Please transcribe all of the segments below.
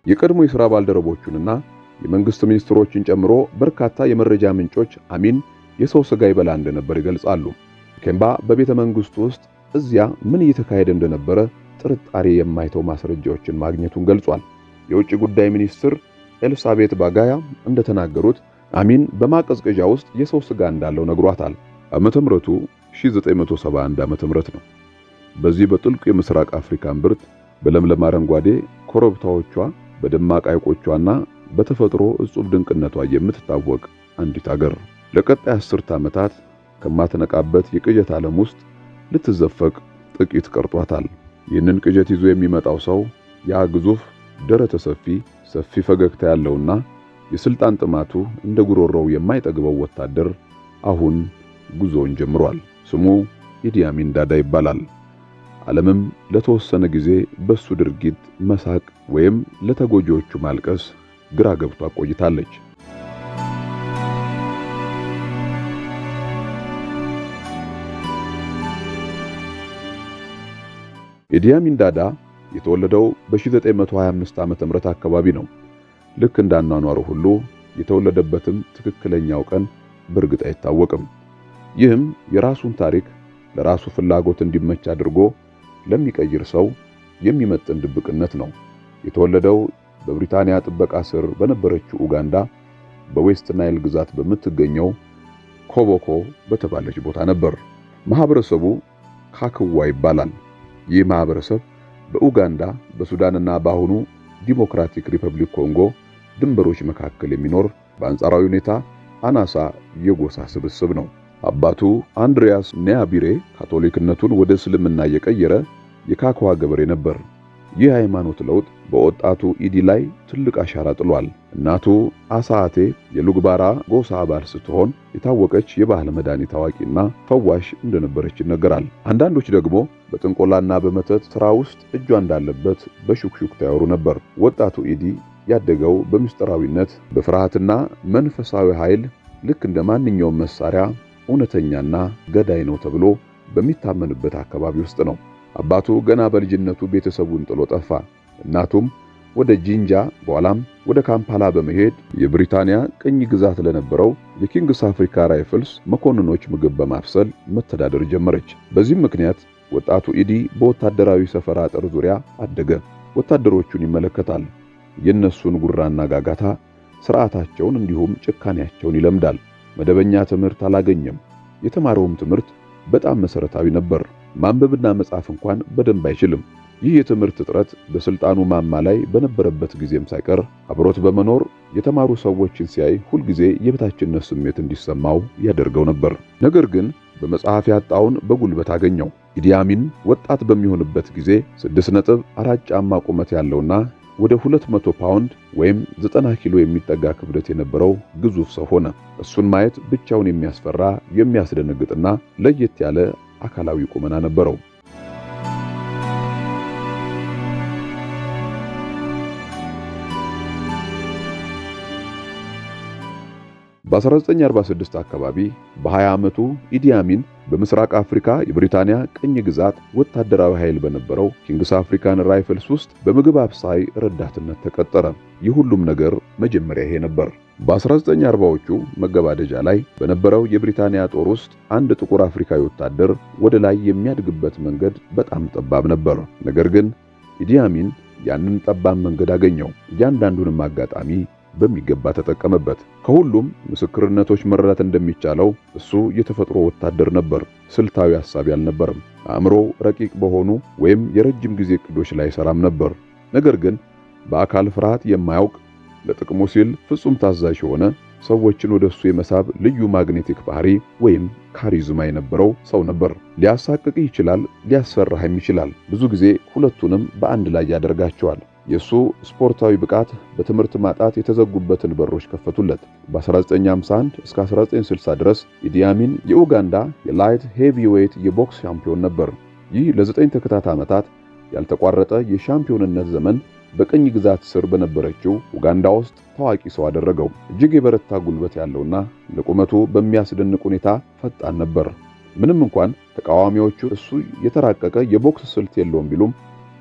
የቀድሞ የሥራ ባልደረቦቹንና የመንግስት ሚኒስትሮችን ጨምሮ በርካታ የመረጃ ምንጮች አሚን የሰው ስጋ ይበላ እንደነበር ይገልጻሉ። ኬምባ በቤተ መንግስቱ ውስጥ እዚያ ምን እየተካሄደ እንደነበረ ጥርጣሬ የማይተው ማስረጃዎችን ማግኘቱን ገልጿል። የውጭ ጉዳይ ሚኒስትር ኤልሳቤት ባጋያ እንደተናገሩት አሚን በማቀዝቀዣ ውስጥ የሰው ስጋ እንዳለው ነግሯታል። ዓመተ ምህረቱ 1971 ዓመተ ምህረት ነው። በዚህ በጥልቁ የምስራቅ አፍሪካ እምብርት በለምለም አረንጓዴ ኮረብታዎቿ፣ በደማቅ ሐይቆቿና በተፈጥሮ እጹብ ድንቅነቷ የምትታወቅ አንዲት አገር ለቀጣይ 10 ዓመታት ከማትነቃበት የቅዠት ዓለም ውስጥ ልትዘፈቅ ጥቂት ቀርቷታል። ይህንን ቅዠት ይዞ የሚመጣው ሰው ያ ግዙፍ ደረተ ሰፊ ሰፊ ፈገግታ ያለውና የስልጣን ጥማቱ እንደ ጉሮሮው የማይጠግበው ወታደር አሁን ጉዞውን ጀምሯል። ስሙ ኢዲ አሚን ዳዳ ይባላል። ዓለምም ለተወሰነ ጊዜ በሱ ድርጊት መሳቅ ወይም ለተጎጂዎቹ ማልቀስ ግራ ገብቷ ቆይታለች። ኢዲ አሚን ዳዳ የተወለደው በ1925 ዓመተ ምህረት አካባቢ ነው። ልክ እንዳኗኗሩ ሁሉ የተወለደበትም ትክክለኛው ቀን በእርግጥ አይታወቅም። ይህም የራሱን ታሪክ ለራሱ ፍላጎት እንዲመች አድርጎ ለሚቀይር ሰው የሚመጥን ድብቅነት ነው። የተወለደው በብሪታንያ ጥበቃ ስር በነበረችው ኡጋንዳ በዌስት ናይል ግዛት በምትገኘው ኮቦኮ በተባለች ቦታ ነበር። ማህበረሰቡ ካክዋ ይባላል። ይህ ማህበረሰብ በኡጋንዳ፣ በሱዳንና በአሁኑ ዲሞክራቲክ ሪፐብሊክ ኮንጎ ድንበሮች መካከል የሚኖር በአንጻራዊ ሁኔታ አናሳ የጎሳ ስብስብ ነው። አባቱ አንድሪያስ ኒያቢሬ ካቶሊክነቱን ወደ እስልምና የቀየረ የካክዋ ገበሬ ነበር። ይህ ሃይማኖት ለውጥ በወጣቱ ኢዲ ላይ ትልቅ አሻራ ጥሏል። እናቱ አሳአቴ የሉግባራ ጎሳ አባል ስትሆን የታወቀች የባህል መድኃኒት አዋቂና ፈዋሽ እንደነበረች ይነገራል። አንዳንዶች ደግሞ በጥንቆላና በመተት ሥራ ውስጥ እጇ እንዳለበት በሹክሹክታ ያወሩ ነበር። ወጣቱ ኢዲ ያደገው በምስጢራዊነት፣ በፍርሃትና መንፈሳዊ ኃይል ልክ እንደ ማንኛውም መሳሪያ እውነተኛና ገዳይ ነው ተብሎ በሚታመንበት አካባቢ ውስጥ ነው። አባቱ ገና በልጅነቱ ቤተሰቡን ጥሎ ጠፋ። እናቱም ወደ ጂንጃ በኋላም ወደ ካምፓላ በመሄድ የብሪታንያ ቅኝ ግዛት ለነበረው የኪንግስ አፍሪካ ራይፍልስ መኮንኖች ምግብ በማብሰል መተዳደር ጀመረች። በዚህም ምክንያት ወጣቱ ኢዲ በወታደራዊ ሰፈር አጥር ዙሪያ አደገ። ወታደሮቹን ይመለከታል። የነሱን ጉራና ጋጋታ፣ ስርዓታቸውን እንዲሁም ጭካኔያቸውን ይለምዳል። መደበኛ ትምህርት አላገኘም። የተማረውም ትምህርት በጣም መሰረታዊ ነበር። ማንበብና መጻፍ እንኳን በደንብ አይችልም። ይህ የትምህርት እጥረት በስልጣኑ ማማ ላይ በነበረበት ጊዜም ሳይቀር አብሮት በመኖር የተማሩ ሰዎችን ሲያይ ሁልጊዜ የበታችነት ስሜት እንዲሰማው ያደርገው ነበር። ነገር ግን በመጽሐፍ ያጣውን በጉልበት አገኘው። ኢዲ አሚን ወጣት በሚሆንበት ጊዜ 6.4 ጫማ ቁመት ያለውና ወደ 200 ፓውንድ ወይም 90 ኪሎ የሚጠጋ ክብደት የነበረው ግዙፍ ሰው ሆነ። እሱን ማየት ብቻውን የሚያስፈራ፣ የሚያስደነግጥና ለየት ያለ አካላዊ ቁመና ነበረው። በ1946 አካባቢ በ20 ዓመቱ ኢዲ አሚን በምስራቅ አፍሪካ የብሪታንያ ቅኝ ግዛት ወታደራዊ ኃይል በነበረው ኪንግስ አፍሪካን ራይፍልስ ውስጥ በምግብ አብሳይ ረዳትነት ተቀጠረ። የሁሉም ነገር መጀመሪያ ይሄ ነበር። በ1940ዎቹ መገባደጃ ላይ በነበረው የብሪታንያ ጦር ውስጥ አንድ ጥቁር አፍሪካዊ ወታደር ወደ ላይ የሚያድግበት መንገድ በጣም ጠባብ ነበር። ነገር ግን ኢዲ አሚን ያንን ጠባብ መንገድ አገኘው። እያንዳንዱንም አጋጣሚ በሚገባ ተጠቀመበት። ከሁሉም ምስክርነቶች መረዳት እንደሚቻለው እሱ የተፈጥሮ ወታደር ነበር። ስልታዊ ሐሳቢ አልነበረም። አእምሮ ረቂቅ በሆኑ ወይም የረጅም ጊዜ እቅዶች ላይ ሰራም ነበር። ነገር ግን በአካል ፍርሃት የማያውቅ፣ ለጥቅሙ ሲል ፍጹም ታዛዥ የሆነ፣ ሰዎችን ወደሱ የመሳብ ልዩ magnetic ባህሪ ወይም charisma የነበረው ሰው ነበር። ሊያሳቅቅህ ይችላል፣ ሊያስፈራህም ይችላል። ብዙ ጊዜ ሁለቱንም በአንድ ላይ ያደርጋቸዋል። የሱ ስፖርታዊ ብቃት በትምህርት ማጣት የተዘጉበትን በሮች ከፈቱለት። በ1951 እስከ 1960 ድረስ ኢዲ አሚን የኡጋንዳ የ light heavyweight የቦክስ ሻምፒዮን ነበር። ይህ ለ9 ተከታታይ ዓመታት ያልተቋረጠ የሻምፒዮንነት ዘመን በቅኝ ግዛት ስር በነበረችው ኡጋንዳ ውስጥ ታዋቂ ሰው አደረገው። እጅግ የበረታ ጉልበት ያለውና ለቁመቱ በሚያስደንቅ ሁኔታ ፈጣን ነበር። ምንም እንኳን ተቃዋሚዎቹ እሱ የተራቀቀ የቦክስ ስልት የለውም ቢሉም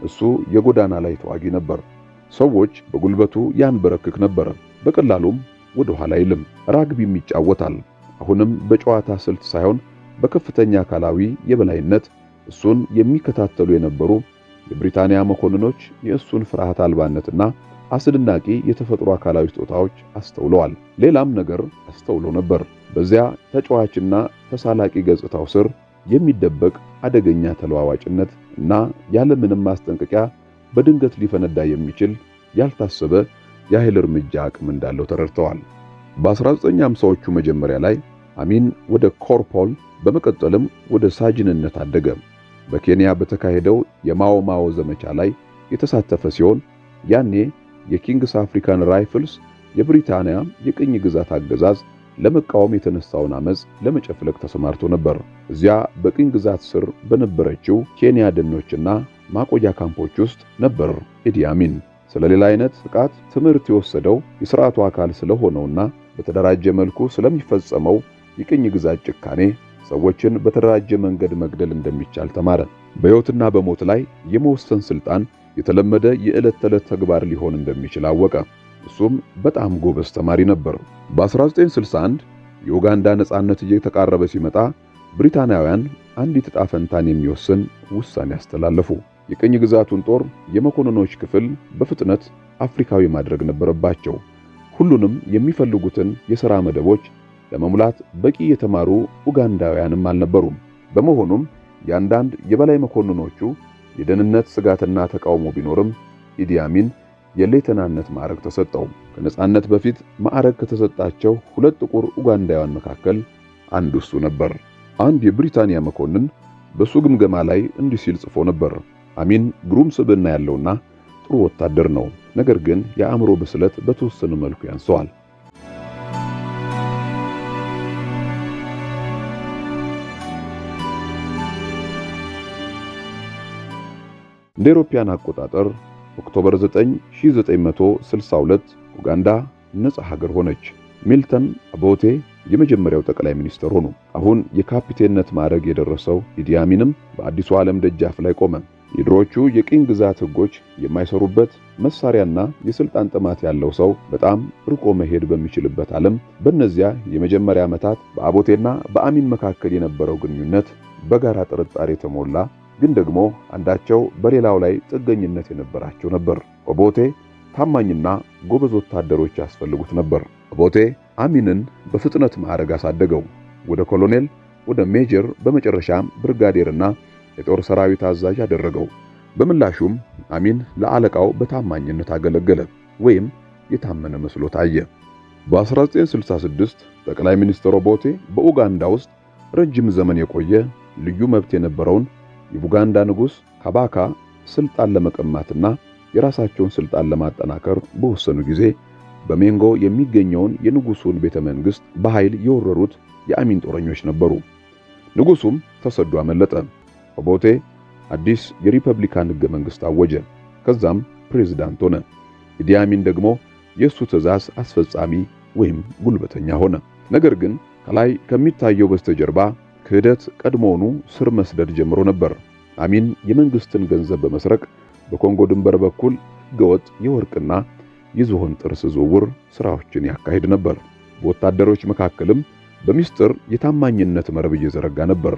እሱ የጎዳና ላይ ተዋጊ ነበር። ሰዎች በጉልበቱ ያንበረክክ ነበር። በቀላሉም ወደ ኋላ አይልም። ራግቢም ይጫወታል። አሁንም በጨዋታ ስልት ሳይሆን በከፍተኛ አካላዊ የበላይነት እሱን የሚከታተሉ የነበሩ የብሪታንያ መኮንኖች የእሱን ፍርሃት አልባነትና አስደናቂ የተፈጥሮ አካላዊ ስጦታዎች አስተውለዋል። ሌላም ነገር አስተውለው ነበር። በዚያ ተጫዋችና ተሳላቂ ገጽታው ስር የሚደበቅ አደገኛ ተለዋዋጭነት እና ያለምንም ማስጠንቀቂያ በድንገት ሊፈነዳ የሚችል ያልታሰበ የኃይል እርምጃ አቅም እንዳለው ተረድተዋል። በ1950ዎቹ መጀመሪያ ላይ አሚን ወደ ኮርፖል በመቀጠልም ወደ ሳጅንነት አደገ። በኬንያ በተካሄደው የማኦ ማኦ ዘመቻ ላይ የተሳተፈ ሲሆን ያኔ የኪንግስ አፍሪካን ራይፍልስ የብሪታንያ የቅኝ ግዛት አገዛዝ ለመቃወም የተነሳውን አመጽ ለመጨፍለቅ ተሰማርቶ ነበር። እዚያ በቅኝ ግዛት ስር በነበረችው ኬንያ ደኖችና ማቆያ ካምፖች ውስጥ ነበር ኢዲ አሚን ስለሌላ አይነት ጥቃት ትምህርት የወሰደው። የሥርዓቱ አካል ስለሆነውና በተደራጀ መልኩ ስለሚፈጸመው የቅኝ ግዛት ጭካኔ ሰዎችን በተደራጀ መንገድ መግደል እንደሚቻል ተማረ። በሕይወትና በሞት ላይ የመወሰን ስልጣን የተለመደ የዕለት ተዕለት ተግባር ሊሆን እንደሚችል አወቀ። እሱም በጣም ጎበዝ ተማሪ ነበር። በ1961 የኡጋንዳ ነጻነት እየተቃረበ ሲመጣ ብሪታናውያን አንዲት ዕጣ ፈንታን የሚወስን ውሳኔ አስተላለፉ። የቅኝ ግዛቱን ጦር የመኮንኖች ክፍል በፍጥነት አፍሪካዊ ማድረግ ነበረባቸው። ሁሉንም የሚፈልጉትን የሥራ መደቦች ለመሙላት በቂ የተማሩ ኡጋንዳውያንም አልነበሩም። በመሆኑም የአንዳንድ የበላይ መኮንኖቹ የደህንነት ስጋትና ተቃውሞ ቢኖርም ኢዲ አሚን የሌተናነት ማዕረግ ተሰጠው። ከነጻነት በፊት ማዕረግ ከተሰጣቸው ሁለት ጥቁር ኡጋንዳውያን መካከል አንዱ እሱ ነበር። አንድ የብሪታንያ መኮንን በሱ ግምገማ ላይ እንዲህ ሲል ጽፎ ነበር። አሚን ግሩም ስብዕና ያለውና ጥሩ ወታደር ነው። ነገር ግን የአእምሮ ብስለት በተወሰነ መልኩ ያንሰዋል። እንደ አውሮፓውያን አቆጣጠር ኦክቶበር 9 1962 ኡጋንዳ ነጻ ሀገር ሆነች። ሚልተን አቦቴ የመጀመሪያው ጠቅላይ ሚኒስትር ሆኑ። አሁን የካፒቴንነት ማዕረግ የደረሰው ኢዲ አሚንም በአዲሱ ዓለም ደጃፍ ላይ ቆመ። የድሮቹ የቅኝ ግዛት ሕጎች የማይሰሩበት፣ መሳሪያና የስልጣን ጥማት ያለው ሰው በጣም ርቆ መሄድ በሚችልበት ዓለም በእነዚያ የመጀመሪያ ዓመታት በአቦቴና በአሚን መካከል የነበረው ግንኙነት በጋራ ጥርጣሬ የተሞላ ግን ደግሞ አንዳቸው በሌላው ላይ ጥገኝነት የነበራቸው ነበር። ኦቦቴ ታማኝና ጎበዝ ወታደሮች ያስፈልጉት ነበር። ኦቦቴ አሚንን በፍጥነት ማዕረግ አሳደገው። ወደ ኮሎኔል፣ ወደ ሜጀር፣ በመጨረሻም ብርጋዴርና የጦር ሰራዊት አዛዥ አደረገው። በምላሹም አሚን ለአለቃው በታማኝነት አገለገለ ወይም የታመነ መስሎ ታየ። በ1966 ጠቅላይ ሚኒስትር ኦቦቴ በኡጋንዳ ውስጥ ረጅም ዘመን የቆየ ልዩ መብት የነበረውን የቡጋንዳ ንጉሥ ካባካ ስልጣን ለመቀማትና የራሳቸውን ስልጣን ለማጠናከር በወሰኑ ጊዜ በሜንጎ የሚገኘውን የንጉሱን ቤተ መንግስት በኃይል የወረሩት የአሚን ጦረኞች ነበሩ። ንጉሱም ተሰዶ አመለጠ። ኦቦቴ አዲስ የሪፐብሊካን ሕገ መንግስት አወጀ። ከዛም ፕሬዝዳንት ሆነ። ኢዲ አሚን ደግሞ የእሱ ትዕዛዝ አስፈጻሚ ወይም ጉልበተኛ ሆነ። ነገር ግን ከላይ ከሚታየው በስተጀርባ ክህደት ቀድሞውኑ ስር መስደድ ጀምሮ ነበር። አሚን የመንግስትን ገንዘብ በመስረቅ በኮንጎ ድንበር በኩል ህገወጥ የወርቅና የዝሆን ጥርስ ዝውውር ስራዎችን ያካሂድ ነበር። በወታደሮች መካከልም በሚስጥር የታማኝነት መረብ እየዘረጋ ነበር፣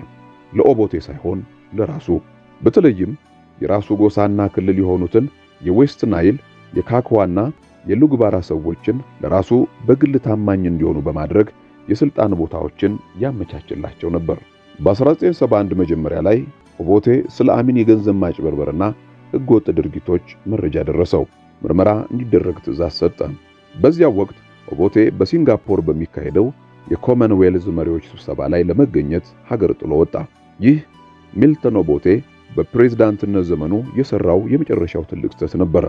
ለኦቦቴ ሳይሆን ለራሱ። በተለይም የራሱ ጎሳና ክልል የሆኑትን የዌስት ናይል፣ የካክዋና የሉግባራ ሰዎችን ለራሱ በግል ታማኝ እንዲሆኑ በማድረግ የስልጣን ቦታዎችን ያመቻችላቸው ነበር። በ1971 መጀመሪያ ላይ ኦቦቴ ስለ አሚን የገንዘብ ማጭበርበርና ህገወጥ ድርጊቶች መረጃ ደረሰው። ምርመራ እንዲደረግ ትዕዛዝ ሰጠ። በዚያው ወቅት ኦቦቴ በሲንጋፖር በሚካሄደው የኮመንዌልዝ መሪዎች ስብሰባ ላይ ለመገኘት ሀገር ጥሎ ወጣ። ይህ ሚልተን ኦቦቴ በፕሬዝዳንትነት ዘመኑ የሰራው የመጨረሻው ትልቅ ስህተት ነበረ።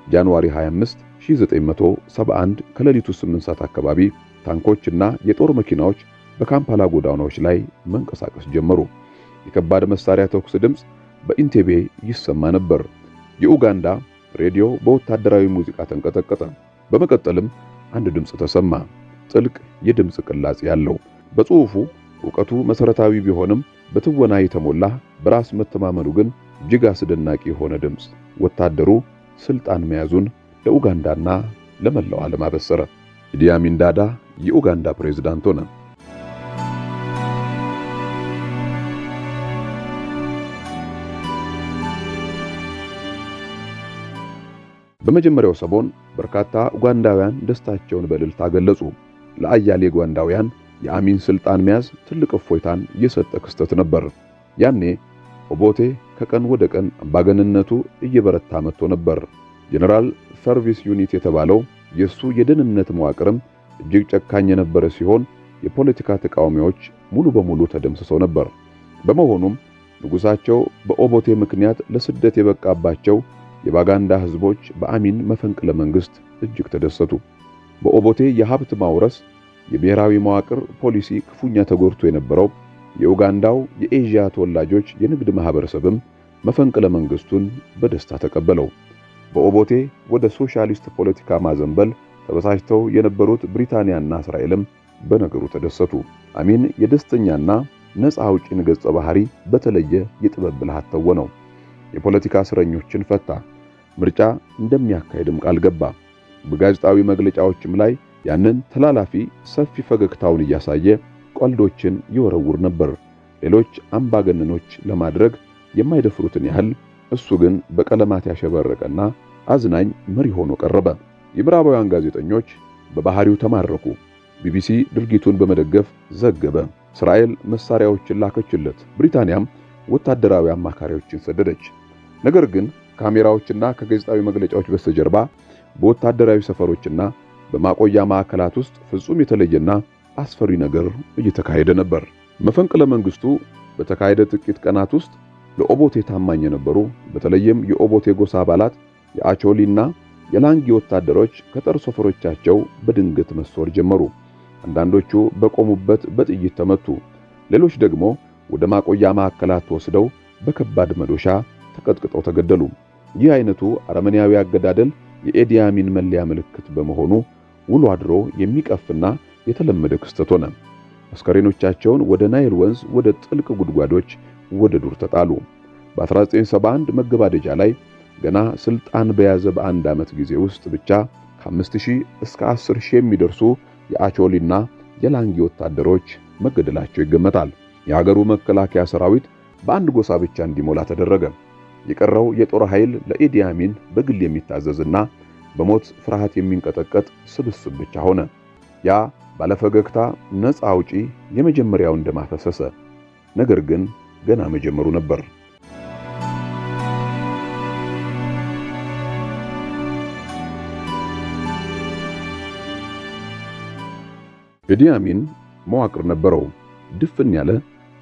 ጃንዋሪ 25 1971 ከሌሊቱ 8 ሰዓት አካባቢ ታንኮችና የጦር መኪናዎች በካምፓላ ጎዳናዎች ላይ መንቀሳቀስ ጀመሩ። የከባድ መሳሪያ ተኩስ ድምፅ በኢንቴቤ ይሰማ ነበር። የኡጋንዳ ሬዲዮ በወታደራዊ ሙዚቃ ተንቀጠቀጠ። በመቀጠልም አንድ ድምፅ ተሰማ፣ ጥልቅ የድምፅ ቅላጽ ያለው። በጽሑፉ ዕውቀቱ መሰረታዊ ቢሆንም በትወና የተሞላ፣ በራስ መተማመኑ ግን እጅግ አስደናቂ የሆነ ድምፅ ወታደሩ ስልጣን መያዙን ለኡጋንዳና ለመላው ዓለም አበሰረ። ኢዲ አሚን ዳዳ የኡጋንዳ ፕሬዝዳንት ሆነ። በመጀመሪያው ሰሞን በርካታ ኡጋንዳውያን ደስታቸውን በእልልታ ገለጹ። ለአያሌ ኡጋንዳውያን የአሚን ስልጣን መያዝ ትልቅ እፎይታን የሰጠ ክስተት ነበር። ያኔ ኦቦቴ ከቀን ወደ ቀን አምባገነንነቱ እየበረታ መጥቶ ነበር። General Service Unit የተባለው የሱ የደህንነት መዋቅርም እጅግ ጨካኝ የነበረ ሲሆን የፖለቲካ ተቃዋሚዎች ሙሉ በሙሉ ተደምስሰው ነበር። በመሆኑም ንጉሳቸው በኦቦቴ ምክንያት ለስደት የበቃባቸው የባጋንዳ ህዝቦች በአሚን መፈንቅለ መንግስት እጅግ ተደሰቱ። በኦቦቴ የሀብት ማውረስ የብሔራዊ መዋቅር ፖሊሲ ክፉኛ ተጎድቶ የነበረው የኡጋንዳው የኤዥያ ተወላጆች የንግድ ማህበረሰብም መፈንቅለ መንግስቱን በደስታ ተቀበለው። በኦቦቴ ወደ ሶሻሊስት ፖለቲካ ማዘንበል ተበሳጭተው የነበሩት ብሪታንያና እስራኤልም በነገሩ ተደሰቱ። አሚን የደስተኛና ነፃ አውጪን ገጸ ባህሪ በተለየ የጥበብ ብልሃት ተወነው። የፖለቲካ እስረኞችን ፈታ። ምርጫ እንደሚያካሂድም ቃል ገባ። በጋዜጣዊ መግለጫዎችም ላይ ያንን ተላላፊ ሰፊ ፈገግታውን እያሳየ ቀልዶችን ይወረውር ነበር። ሌሎች አምባገነኖች ለማድረግ የማይደፍሩትን ያህል እሱ ግን በቀለማት ያሸበረቀና አዝናኝ መሪ ሆኖ ቀረበ። የምዕራባውያን ጋዜጠኞች በባህሪው ተማረኩ። ቢቢሲ ድርጊቱን በመደገፍ ዘገበ። እስራኤል መሳሪያዎችን ላከችለት። ብሪታንያም ወታደራዊ አማካሪዎችን ሰደደች። ነገር ግን ካሜራዎችና ከጋዜጣዊ መግለጫዎች በስተጀርባ በወታደራዊ ሰፈሮችና በማቆያ ማዕከላት ውስጥ ፍጹም የተለየና አስፈሪ ነገር እየተካሄደ ነበር። መፈንቅለ መንግስቱ በተካሄደ ጥቂት ቀናት ውስጥ ለኦቦቴ ታማኝ የነበሩ በተለይም የኦቦቴ ጎሳ አባላት የአቾሊና የላንጊ ወታደሮች ከጦር ሰፈሮቻቸው በድንገት መሰወር ጀመሩ። አንዳንዶቹ በቆሙበት በጥይት ተመቱ። ሌሎች ደግሞ ወደ ማቆያ ማዕከላት ተወስደው በከባድ መዶሻ ተቀጥቅጠው ተገደሉ። ይህ አይነቱ አረመኔያዊ አገዳደል የኢዲ አሚን መለያ ምልክት በመሆኑ ውሎ አድሮ የሚቀፍና የተለመደ ክስተት ሆነ። አስከሬኖቻቸውን ወደ ናይል ወንዝ፣ ወደ ጥልቅ ጉድጓዶች፣ ወደ ዱር ተጣሉ። በ1971 መገባደጃ ላይ ገና ስልጣን በያዘ በአንድ ዓመት ጊዜ ውስጥ ብቻ ከ5000 እስከ 10000 የሚደርሱ የአቾሊና የላንጊ ወታደሮች መገደላቸው ይገመታል። የሀገሩ መከላከያ ሰራዊት በአንድ ጎሳ ብቻ እንዲሞላ ተደረገ። የቀረው የጦር ኃይል ለኢዲ አሚን በግል የሚታዘዝና በሞት ፍርሃት የሚንቀጠቀጥ ስብስብ ብቻ ሆነ። ያ ባለፈገግታ ነፃ አውጪ የመጀመሪያውን ደም አፈሰሰ። ነገር ግን ገና መጀመሩ ነበር። ኢዲ አሚን መዋቅር ነበረው። ድፍን ያለ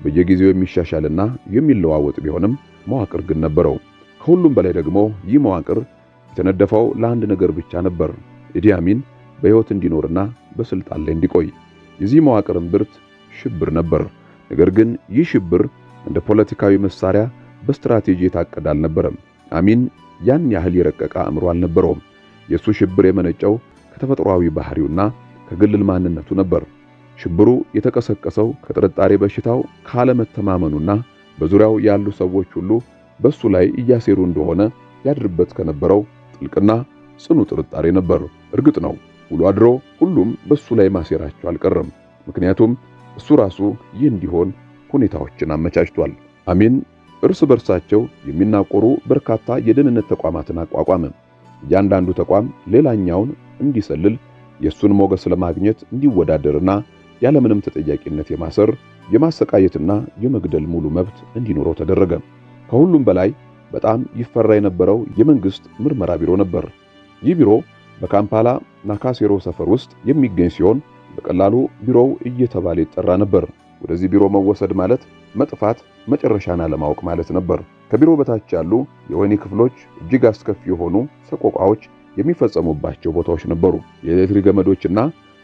በየጊዜው የሚሻሻልና የሚለዋወጥ ቢሆንም መዋቅር ግን ነበረው። ከሁሉም በላይ ደግሞ ይህ መዋቅር የተነደፈው ለአንድ ነገር ብቻ ነበር፤ ኢዲ አሚን በሕይወት እንዲኖርና በስልጣን ላይ እንዲቆይ። የዚህ መዋቅር እምብርት ሽብር ነበር። ነገር ግን ይህ ሽብር እንደ ፖለቲካዊ መሳሪያ በስትራቴጂ የታቀደ አልነበረም። አሚን ያን ያህል የረቀቀ አእምሮ አልነበረውም። የሱ ሽብር የመነጨው ከተፈጥሯዊ ባህሪውና ከግል ማንነቱ ነበር። ሽብሩ የተቀሰቀሰው ከጥርጣሬ በሽታው፣ ካለመተማመኑና በዙሪያው ያሉ ሰዎች ሁሉ በሱ ላይ እያሴሩ እንደሆነ ያድርበት ከነበረው ጥልቅና ጽኑ ጥርጣሬ ነበር። እርግጥ ነው ውሎ አድሮ ሁሉም በሱ ላይ ማሴራቸው አልቀረም። ምክንያቱም እሱ ራሱ ይህ እንዲሆን ሁኔታዎችን አመቻችቷል። አሚን እርስ በርሳቸው የሚናቆሩ በርካታ የደህንነት ተቋማትን አቋቋመ። እያንዳንዱ ተቋም ሌላኛውን እንዲሰልል፣ የሱን ሞገስ ለማግኘት እንዲወዳደርና ያለምንም ተጠያቂነት የማሰር፣ የማሰቃየትና የመግደል ሙሉ መብት እንዲኖረው ተደረገ። ከሁሉም በላይ በጣም ይፈራ የነበረው የመንግስት ምርመራ ቢሮ ነበር። ይህ ቢሮ በካምፓላ ናካሴሮ ሰፈር ውስጥ የሚገኝ ሲሆን በቀላሉ ቢሮው እየተባለ ይጠራ ነበር። ወደዚህ ቢሮ መወሰድ ማለት መጥፋት፣ መጨረሻን አለማወቅ ማለት ነበር። ከቢሮ በታች ያሉ የወህኒ ክፍሎች እጅግ አስከፊ የሆኑ ሰቆቃዎች የሚፈጸሙባቸው ቦታዎች ነበሩ። የኤሌክትሪክ ገመዶችና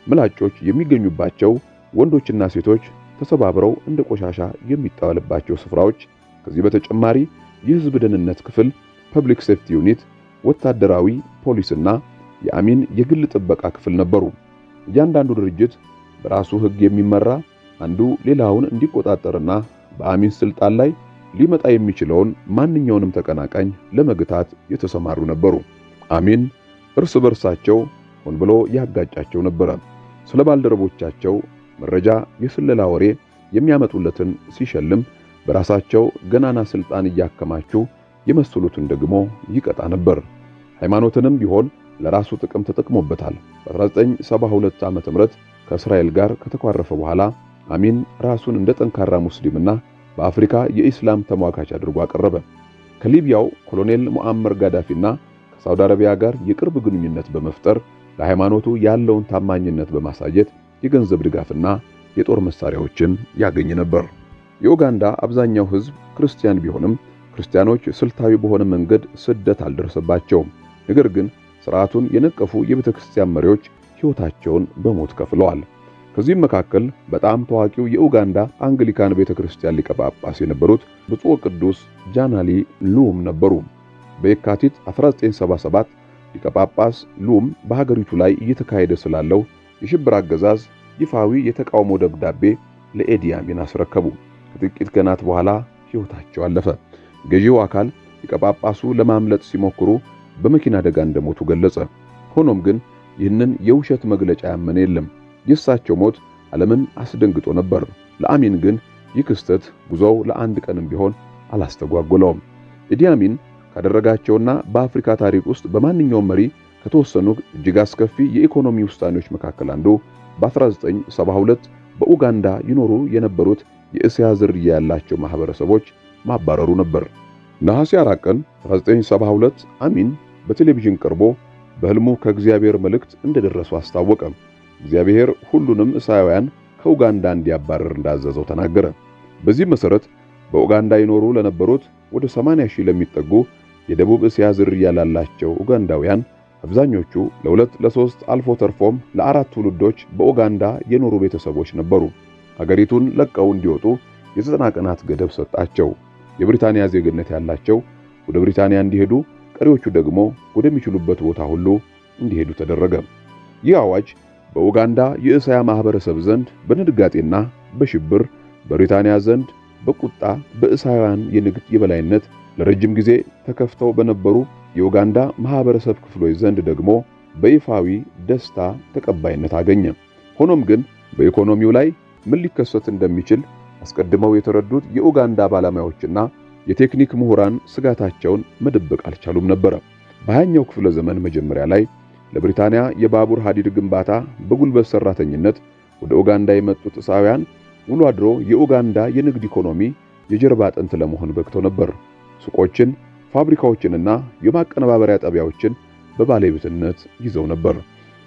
ምላጮች የሚገኙባቸው፣ ወንዶችና ሴቶች ተሰባብረው እንደ ቆሻሻ የሚጣልባቸው ስፍራዎች። ከዚህ በተጨማሪ የህዝብ ደህንነት ክፍል Public Safety Unit፣ ወታደራዊ ፖሊስና የአሚን የግል ጥበቃ ክፍል ነበሩ። እያንዳንዱ ድርጅት በራሱ ህግ የሚመራ፣ አንዱ ሌላውን እንዲቆጣጠርና በአሚን ስልጣን ላይ ሊመጣ የሚችለውን ማንኛውንም ተቀናቃኝ ለመግታት የተሰማሩ ነበሩ። አሚን እርስ በርሳቸው ሆን ብሎ ያጋጫቸው ነበረ። ስለ ባልደረቦቻቸው መረጃ፣ የስለላ ወሬ የሚያመጡለትን ሲሸልም በራሳቸው ገናና ስልጣን እያከማቹ የመሰሉትን ደግሞ ይቀጣ ነበር። ሃይማኖትንም ቢሆን ለራሱ ጥቅም ተጠቅሞበታል። በ1972 ዓ.ም ከእስራኤል ጋር ከተኳረፈ በኋላ አሚን ራሱን እንደ ጠንካራ ሙስሊምና በአፍሪካ የኢስላም ተሟጋች አድርጎ አቀረበ። ከሊቢያው ኮሎኔል ሙአመር ጋዳፊና ከሳውዲ አረቢያ ጋር የቅርብ ግንኙነት በመፍጠር ለሃይማኖቱ ያለውን ታማኝነት በማሳየት የገንዘብ ድጋፍና የጦር መሳሪያዎችን ያገኝ ነበር። የኡጋንዳ አብዛኛው ሕዝብ ክርስቲያን ቢሆንም ክርስቲያኖች ስልታዊ በሆነ መንገድ ስደት አልደረሰባቸውም። ነገር ግን ስርዓቱን የነቀፉ የቤተ ክርስቲያን መሪዎች ሕይወታቸውን በሞት ከፍለዋል። ከዚህም መካከል በጣም ታዋቂው የኡጋንዳ አንግሊካን ቤተ ክርስቲያን ሊቀ ጳጳስ የነበሩት ብፁዕ ቅዱስ ጃናሊ ሉም ነበሩ። በየካቲት 1977 ሊቀ ጳጳስ ሉም በሀገሪቱ ላይ እየተካሄደ ስላለው የሽብር አገዛዝ ይፋዊ የተቃውሞ ደብዳቤ ለኤዲ አሚን አስረከቡ። ከጥቂት ቀናት በኋላ ሕይወታቸው አለፈ። ገዢው አካል ሊቀ ጳጳሱ ለማምለጥ ሲሞክሩ በመኪና አደጋ እንደሞቱ ገለጸ። ሆኖም ግን ይህንን የውሸት መግለጫ ያመነ የለም። የእሳቸው ሞት ዓለምን አስደንግጦ ነበር። ለአሚን ግን ይህ ክስተት ጉዞው ለአንድ ቀንም ቢሆን አላስተጓጎለውም። ኢዲ አሚን ካደረጋቸውና በአፍሪካ ታሪክ ውስጥ በማንኛውም መሪ ከተወሰኑ እጅግ አስከፊ የኢኮኖሚ ውሳኔዎች መካከል አንዱ በ1972 በኡጋንዳ ይኖሩ የነበሩት የእስያ ዝርያ ያላቸው ማህበረሰቦች ማባረሩ ነበር። ነሐሴ 4 ቀን 1972 አሚን በቴሌቪዥን ቀርቦ በህልሙ ከእግዚአብሔር መልእክት እንደደረሱ አስታወቀ። እግዚአብሔር ሁሉንም እስያውያን ከኡጋንዳ እንዲያባረር እንዳዘዘው ተናገረ። በዚህ መሰረት በኡጋንዳ ይኖሩ ለነበሩት ወደ 80 ሺህ ለሚጠጉ የደቡብ እስያ ዝርያ ላላቸው ኡጋንዳውያን አብዛኞቹ ለሁለት ለሶስት አልፎ ተርፎም ለአራት ትውልዶች በኡጋንዳ የኖሩ ቤተሰቦች ነበሩ። ሀገሪቱን ለቀው እንዲወጡ የ90 ቀናት ገደብ ሰጣቸው። የብሪታንያ ዜግነት ያላቸው ወደ ብሪታንያ እንዲሄዱ፣ ቀሪዎቹ ደግሞ ወደሚችሉበት ቦታ ሁሉ እንዲሄዱ ተደረገ። ይህ አዋጅ በኡጋንዳ የእስያ ማህበረሰብ ዘንድ በድንጋጤና በሽብር፣ በብሪታንያ ዘንድ በቁጣ፣ በእስያውያን የንግድ የበላይነት ለረጅም ጊዜ ተከፍተው በነበሩ የኡጋንዳ ማህበረሰብ ክፍሎች ዘንድ ደግሞ በይፋዊ ደስታ ተቀባይነት አገኘ። ሆኖም ግን በኢኮኖሚው ላይ ምን ሊከሰት እንደሚችል አስቀድመው የተረዱት የኡጋንዳ ባለሙያዎችና የቴክኒክ ምሁራን ስጋታቸውን መደበቅ አልቻሉም ነበር። በ20ኛው ክፍለ ዘመን መጀመሪያ ላይ ለብሪታንያ የባቡር ሐዲድ ግንባታ በጉልበት ሰራተኝነት ወደ ኡጋንዳ የመጡት እስያውያን ውሎ አድሮ የኡጋንዳ የንግድ ኢኮኖሚ የጀርባ አጥንት ለመሆን በቅተው ነበር። ሱቆችን፣ ፋብሪካዎችንና የማቀነባበሪያ ጣቢያዎችን በባለቤትነት ይዘው ነበር።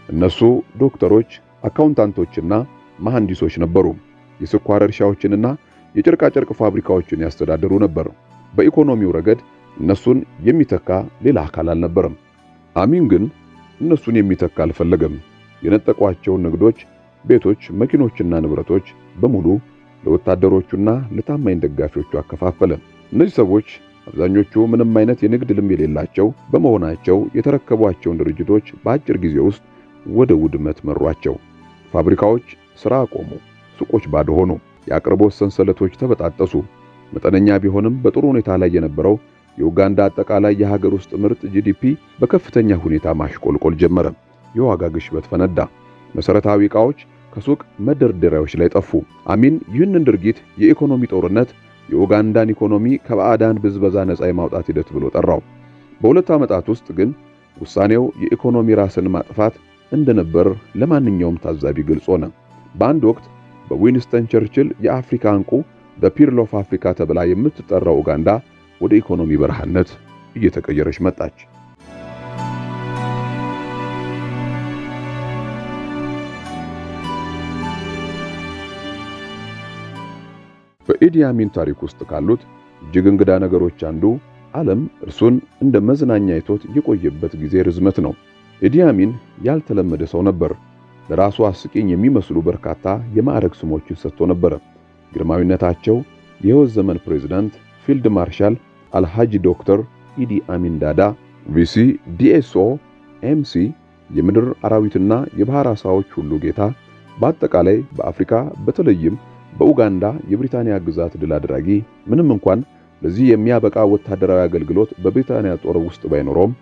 እነሱ ዶክተሮች፣ አካውንታንቶችና መሐንዲሶች ነበሩ። የስኳር እርሻዎችንና የጨርቃጨርቅ ፋብሪካዎችን ያስተዳድሩ ነበር። በኢኮኖሚው ረገድ እነሱን የሚተካ ሌላ አካል አልነበረም። አሚን ግን እነሱን የሚተካ አልፈለገም። የነጠቋቸውን ንግዶች፣ ቤቶች፣ መኪኖችና ንብረቶች በሙሉ ለወታደሮቹና ለታማኝ ደጋፊዎቹ አከፋፈለ። እነዚህ ሰዎች አብዛኞቹ ምንም አይነት የንግድ ልምድ የሌላቸው በመሆናቸው የተረከቧቸውን ድርጅቶች በአጭር ጊዜ ውስጥ ወደ ውድመት መሯቸው። ፋብሪካዎች ስራ አቆሙ፣ ሱቆች ባዶ ሆኑ፣ የአቅርቦት ሰንሰለቶች ተበጣጠሱ። መጠነኛ ቢሆንም በጥሩ ሁኔታ ላይ የነበረው የኡጋንዳ አጠቃላይ የሀገር ውስጥ ምርት GDP በከፍተኛ ሁኔታ ማሽቆልቆል ጀመረ። የዋጋ ግሽበት ፈነዳ። መሰረታዊ ዕቃዎች ከሱቅ መደርደሪያዎች ላይ ጠፉ። አሚን ይህንን ድርጊት የኢኮኖሚ ጦርነት፣ የኡጋንዳን ኢኮኖሚ ከባዕዳን ብዝበዛ ነፃ የማውጣት ሂደት ብሎ ጠራው። በሁለት ዓመታት ውስጥ ግን ውሳኔው የኢኮኖሚ ራስን ማጥፋት እንደነበር ለማንኛውም ታዛቢ ግልጽ ሆነ። በአንድ ወቅት በዊንስተን ቸርችል የአፍሪካ እንቁ the Pearl of Africa ተብላ የምትጠራው ኡጋንዳ ወደ ኢኮኖሚ በረሃነት እየተቀየረች መጣች። በኢዲ አሚን ታሪክ ውስጥ ካሉት እጅግ እንግዳ ነገሮች አንዱ ዓለም እርሱን እንደ መዝናኛ አይቶት የቆየበት ጊዜ ርዝመት ነው። ኢዲ አሚን ያልተለመደ ሰው ነበር። ለራሱ አስቂኝ የሚመስሉ በርካታ የማዕረግ ስሞችን ሰጥቶ ነበር። ግርማዊነታቸው የሕይወት ዘመን ፕሬዝዳንት ፊልድ ማርሻል አልሃጂ ዶክተር ኢዲ አሚን ዳዳ VC DSO MC የምድር አራዊትና የባህር ዓሣዎች ሁሉ ጌታ፣ በአጠቃላይ በአፍሪካ በተለይም በኡጋንዳ የብሪታንያ ግዛት ድል አድራጊ፣ ምንም እንኳን ለዚህ የሚያበቃ ወታደራዊ አገልግሎት በብሪታንያ ጦር ውስጥ ባይኖረውም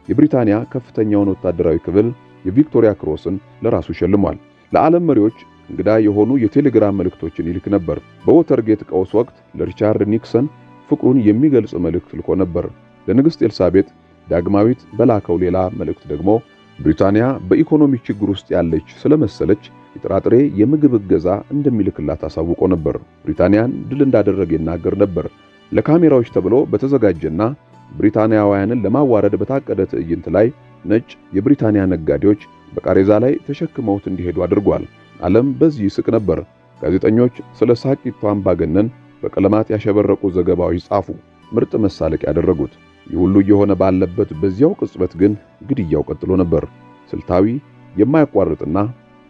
የብሪታንያ ከፍተኛውን ወታደራዊ ክፍል የቪክቶሪያ ክሮስን ለራሱ ሸልሟል። ለዓለም መሪዎች እንግዳ የሆኑ የቴሌግራም መልእክቶችን ይልክ ነበር። በዎተርጌት ቀውስ ወቅት ለሪቻርድ ኒክሰን ፍቅሩን የሚገልጽ መልእክት ልኮ ነበር። ለንግሥት ኤልሳቤጥ ዳግማዊት በላከው ሌላ መልእክት ደግሞ ብሪታንያ በኢኮኖሚ ችግር ውስጥ ያለች ስለመሰለች የጥራጥሬ የምግብ እገዛ እንደሚልክላት አሳውቆ ነበር። ብሪታንያን ድል እንዳደረገ ይናገር ነበር። ለካሜራዎች ተብሎ በተዘጋጀና ብሪታንያውያንን ለማዋረድ በታቀደ ትዕይንት ላይ ነጭ የብሪታንያ ነጋዴዎች በቃሬዛ ላይ ተሸክመውት እንዲሄዱ አድርጓል። ዓለም በዚህ ይስቅ ነበር። ጋዜጠኞች ስለ ሳቂቷ አምባገነን በቀለማት ያሸበረቁ ዘገባዎች ጻፉ። ምርጥ መሳለቅ ያደረጉት። ይህ ሁሉ እየሆነ ባለበት በዚያው ቅጽበት ግን ግድያው ቀጥሎ ነበር። ስልታዊ፣ የማያቋርጥና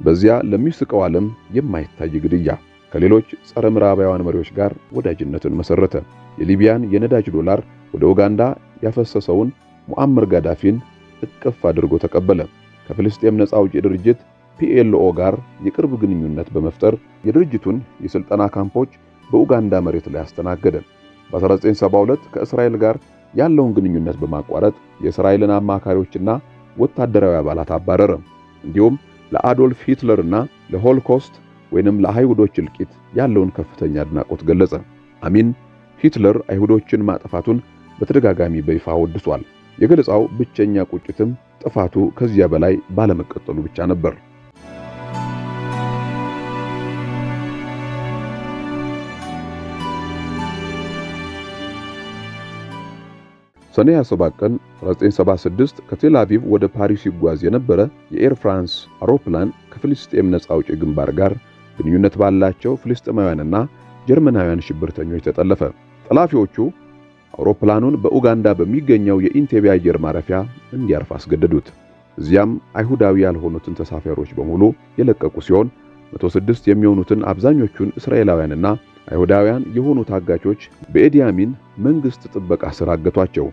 በዚያ ለሚስቀው ዓለም የማይታይ ግድያ። ከሌሎች ጸረ ምዕራባውያን መሪዎች ጋር ወዳጅነትን መሰረተ። የሊቢያን የነዳጅ ዶላር ወደ ኡጋንዳ ያፈሰሰውን ሙአመር ጋዳፊን እቅፍ አድርጎ ተቀበለ። ከፍልስጤም ነፃ አውጪ ድርጅት ፒኤልኦ ጋር የቅርብ ግንኙነት በመፍጠር የድርጅቱን የስልጠና ካምፖች በኡጋንዳ መሬት ላይ አስተናገደ። በ1972 ከእስራኤል ጋር ያለውን ግንኙነት በማቋረጥ የእስራኤልን አማካሪዎችና ወታደራዊ አባላት አባረረ። እንዲሁም ለአዶልፍ ሂትለርና ለሆሎኮስት ወይንም ለአይሁዶች እልቂት ያለውን ከፍተኛ አድናቆት ገለጸ። አሚን ሂትለር አይሁዶችን ማጥፋቱን በተደጋጋሚ በይፋ ወድሷል። የገለጻው ብቸኛ ቁጭትም ጥፋቱ ከዚያ በላይ ባለመቀጠሉ ብቻ ነበር። ሰኔ 27 ቀን 1976 ከቴል አቪቭ ወደ ፓሪስ ይጓዝ የነበረ የኤር ፍራንስ አውሮፕላን ከፍልስጤም ነፃ አውጪ ግንባር ጋር ግንኙነት ባላቸው ፍልስጤማውያንና ጀርመናውያን ሽብርተኞች ተጠለፈ። ጠላፊዎቹ አውሮፕላኑን በኡጋንዳ በሚገኘው የኢንቴቤ አየር ማረፊያ እንዲያርፍ አስገደዱት። እዚያም አይሁዳዊ ያልሆኑትን ተሳፋሪዎች በሙሉ የለቀቁ ሲሆን 106 የሚሆኑትን አብዛኞቹን እስራኤላውያንና አይሁዳውያን የሆኑ ታጋቾች በኤዲ አሚን መንግስት ጥበቃ ስር አገቷቸው።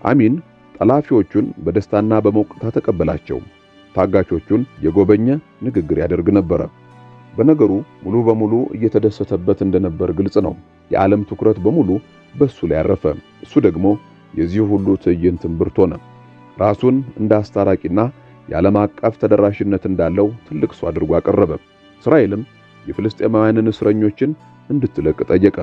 አሚን ጠላፊዎቹን በደስታና በሞቅታ ተቀበላቸው። ታጋቾቹን የጎበኘ ንግግር ያደርግ ነበረ። በነገሩ ሙሉ በሙሉ እየተደሰተበት እንደነበር ግልጽ ነው። የዓለም ትኩረት በሙሉ በሱ ላይ አረፈ። እሱ ደግሞ የዚህ ሁሉ ትዕይንት እምብርት ሆነ። ራሱን እንደ አስታራቂና የዓለም አቀፍ ተደራሽነት እንዳለው ትልቅ ሰው አድርጎ አቀረበ። እስራኤልም የፍልስጤማውያንን እስረኞችን እንድትለቅ ጠየቀ።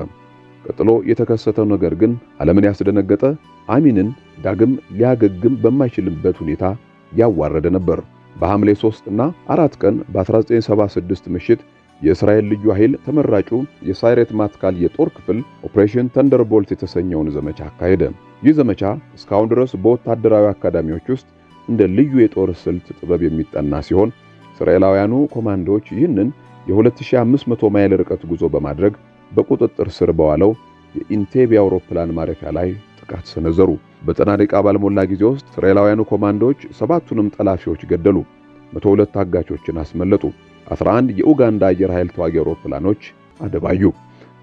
ቀጥሎ የተከሰተው ነገር ግን ዓለምን ያስደነገጠ፣ አሚንን ዳግም ሊያገግም በማይችልበት ሁኔታ ያዋረደ ነበር። በሐምሌ 3 እና 4 ቀን በ1976 ምሽት የእስራኤል ልዩ ኃይል ተመራጩ የሳይሬት ማትካል የጦር ክፍል Operation Thunderbolt የተሰኘውን ዘመቻ አካሄደ። ይህ ዘመቻ እስካሁን ድረስ በወታደራዊ አካዳሚዎች ውስጥ እንደ ልዩ የጦር ስልት ጥበብ የሚጠና ሲሆን እስራኤላውያኑ ኮማንዶዎች ይህንን የ2500 ማይል ርቀት ጉዞ በማድረግ በቁጥጥር ስር በዋለው የኢንቴቤ አውሮፕላን ማረፊያ ላይ ጥቃት ሰነዘሩ። በዘጠና ደቂቃ ባልሞላ ጊዜ ውስጥ እስራኤላውያኑ ኮማንዶዎች ሰባቱንም ጠላፊዎች ገደሉ፣ 102 ታጋቾችን አስመለጡ፣ 11 የኡጋንዳ አየር ኃይል ተዋጊ አውሮፕላኖች አደባዩ።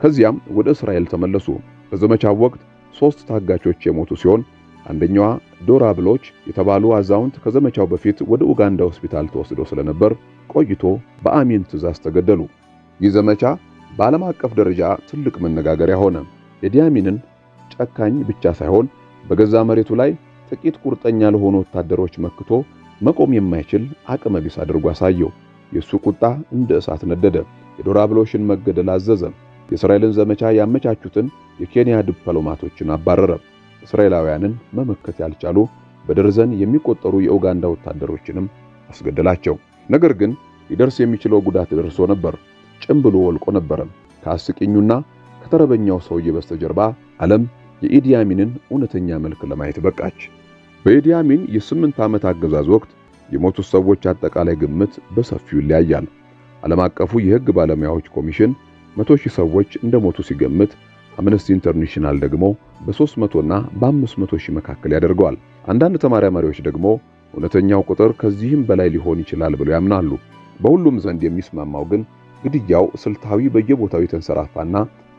ከዚያም ወደ እስራኤል ተመለሱ። በዘመቻው ወቅት 3 ታጋቾች የሞቱ ሲሆን አንደኛዋ ዶራ ብሎች የተባሉ አዛውንት ከዘመቻው በፊት ወደ ኡጋንዳ ሆስፒታል ተወስዶ ስለነበር ቆይቶ በአሚን ትዕዛዝ ተገደሉ። ይህ ዘመቻ በዓለም አቀፍ ደረጃ ትልቅ መነጋገሪያ ሆነ። ኢዲ አሚንን ጨካኝ ብቻ ሳይሆን በገዛ መሬቱ ላይ ጥቂት ቁርጠኛ ለሆኑ ወታደሮች መክቶ መቆም የማይችል አቅመ ቢስ አድርጎ አሳየው። የሱ ቁጣ እንደ እሳት ነደደ። የዶራ ብሎሽን መገደል አዘዘ። የእስራኤልን ዘመቻ ያመቻቹትን የኬንያ ዲፕሎማቶችን አባረረ። እስራኤላውያንን መመከት ያልቻሉ በደርዘን የሚቆጠሩ የኡጋንዳ ወታደሮችንም አስገደላቸው። ነገር ግን ሊደርስ የሚችለው ጉዳት ደርሶ ነበር። ጭምብሉ ወልቆ ነበር። ከአስቂኙና ከተረበኛው ሰውዬ በስተጀርባ ዓለም የኢዲ አሚንን እውነተኛ መልክ ለማየት በቃች። በኢዲ አሚን የ8 ዓመት አገዛዝ ወቅት የሞቱት ሰዎች አጠቃላይ ግምት በሰፊው ይለያያል። ዓለም አቀፉ የሕግ ባለሙያዎች ኮሚሽን 100,000 ሰዎች እንደሞቱ ሲገምት፣ አምነስቲ ኢንተርናሽናል ደግሞ በ300 እና በ500 ሺህ መካከል ያደርገዋል። አንዳንድ ተመራማሪዎች ደግሞ እውነተኛው ቁጥር ከዚህም በላይ ሊሆን ይችላል ብለው ያምናሉ። በሁሉም ዘንድ የሚስማማው ግን ግድያው ስልታዊ፣ በየቦታው የተንሰራፋና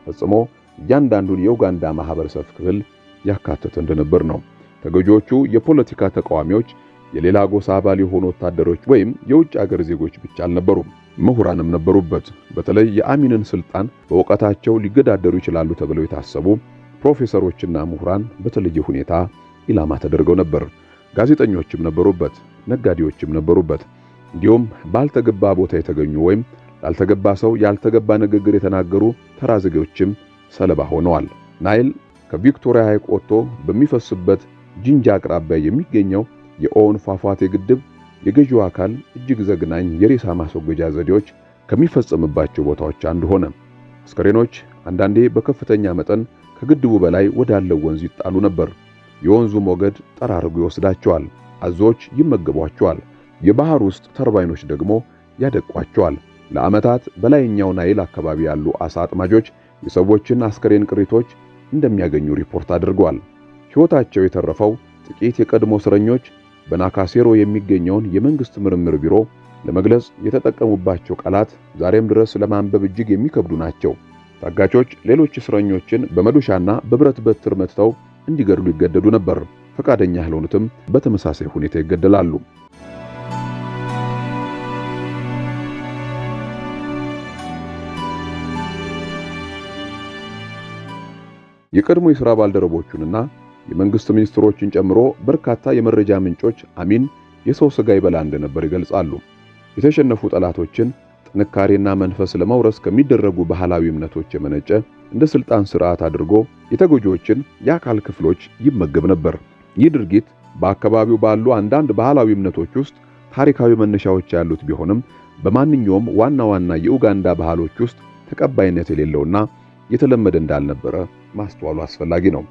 ፈጽሞ እያንዳንዱን የኡጋንዳ ማህበረሰብ ክፍል ያካተተ እንደነበር ነው። ተጎጂዎቹ የፖለቲካ ተቃዋሚዎች፣ የሌላ ጎሳ አባል የሆኑ ወታደሮች ወይም የውጭ አገር ዜጎች ብቻ አልነበሩም። ምሁራንም ነበሩበት። በተለይ የአሚንን ስልጣን በእውቀታቸው ሊገዳደሩ ይችላሉ ተብለው የታሰቡ ፕሮፌሰሮችና ምሁራን በተለየ ሁኔታ ኢላማ ተደርገው ነበር። ጋዜጠኞችም ነበሩበት፣ ነጋዴዎችም ነበሩበት። እንዲሁም ባልተገባ ቦታ የተገኙ ወይም ላልተገባ ሰው ያልተገባ ንግግር የተናገሩ ተራ ዜጎችም ሰለባ ሆነዋል። ናይል ከቪክቶሪያ ሐይቅ ወጥቶ በሚፈስበት ጂንጃ አቅራቢያ የሚገኘው የኦውን ፏፏቴ ግድብ የገዢው አካል እጅግ ዘግናኝ የሬሳ ማስወገጃ ዘዴዎች ከሚፈጸምባቸው ቦታዎች አንዱ ሆነ። አስከሬኖች አንዳንዴ በከፍተኛ መጠን ከግድቡ በላይ ወዳለው ወንዝ ይጣሉ ነበር። የወንዙ ሞገድ ጠራርጎ ይወስዳቸዋል። አዞዎች ይመገቧቸዋል። የባህር ውስጥ ተርባይኖች ደግሞ ያደቋቸዋል። ለዓመታት በላይኛው ናይል አካባቢ ያሉ አሳ አጥማጆች የሰዎችን አስከሬን ቅሪቶች እንደሚያገኙ ሪፖርት አድርገዋል። ሕይወታቸው የተረፈው ጥቂት የቀድሞ እስረኞች በናካሴሮ የሚገኘውን የመንግስት ምርምር ቢሮ ለመግለጽ የተጠቀሙባቸው ቃላት ዛሬም ድረስ ለማንበብ እጅግ የሚከብዱ ናቸው። ታጋቾች ሌሎች እስረኞችን በመዶሻና በብረት በትር መትተው እንዲገድሉ ይገደዱ ነበር። ፈቃደኛ ያልሆኑትም በተመሳሳይ ሁኔታ ይገደላሉ። የቀድሞ የሥራ ባልደረቦቹንና የመንግስት ሚኒስትሮችን ጨምሮ በርካታ የመረጃ ምንጮች አሚን የሰው ስጋ ይበላ እንደነበር ይገልጻሉ። የተሸነፉ ጠላቶችን ጥንካሬና መንፈስ ለመውረስ ከሚደረጉ ባህላዊ እምነቶች የመነጨ እንደ ስልጣን ስርዓት አድርጎ የተጎጂዎችን የአካል ክፍሎች ይመገብ ነበር። ይህ ድርጊት በአካባቢው ባሉ አንዳንድ ባህላዊ እምነቶች ውስጥ ታሪካዊ መነሻዎች ያሉት ቢሆንም በማንኛውም ዋና ዋና የኡጋንዳ ባህሎች ውስጥ ተቀባይነት የሌለውና የተለመደ እንዳልነበረ ማስተዋሉ አስፈላጊ ነው።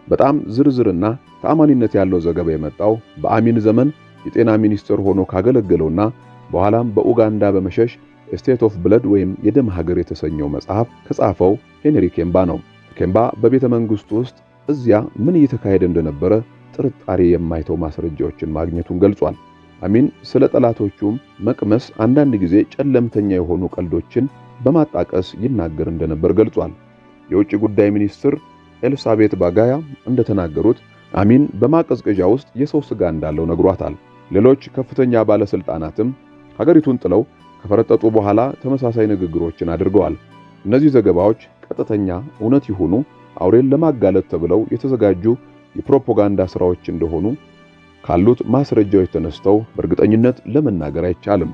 በጣም ዝርዝርና ተአማኒነት ያለው ዘገባ የመጣው በአሚን ዘመን የጤና ሚኒስትር ሆኖ ካገለገለውና በኋላም በኡጋንዳ በመሸሽ State of Blood ወይም የደም ሀገር የተሰኘው መጽሐፍ ከጻፈው ሄንሪ ኬምባ ነው። ኬምባ በቤተ መንግስቱ ውስጥ እዚያ ምን እየተካሄደ እንደነበረ ጥርጣሬ የማይተው ማስረጃዎችን ማግኘቱን ገልጿል። አሚን ስለ ጠላቶቹም መቅመስ አንዳንድ ጊዜ ጨለምተኛ የሆኑ ቀልዶችን በማጣቀስ ይናገር እንደነበር ገልጿል። የውጭ ጉዳይ ሚኒስትር ኤልሳቤት ባጋያ እንደተናገሩት አሚን በማቀዝቀዣ ውስጥ የሰው ስጋ እንዳለው ነግሯታል። ሌሎች ከፍተኛ ባለስልጣናትም ሀገሪቱን ጥለው ከፈረጠጡ በኋላ ተመሳሳይ ንግግሮችን አድርገዋል። እነዚህ ዘገባዎች ቀጥተኛ እውነት ይሁኑ አውሬን ለማጋለጥ ተብለው የተዘጋጁ የፕሮፓጋንዳ ስራዎች እንደሆኑ ካሉት ማስረጃዎች ተነስተው በእርግጠኝነት ለመናገር አይቻልም።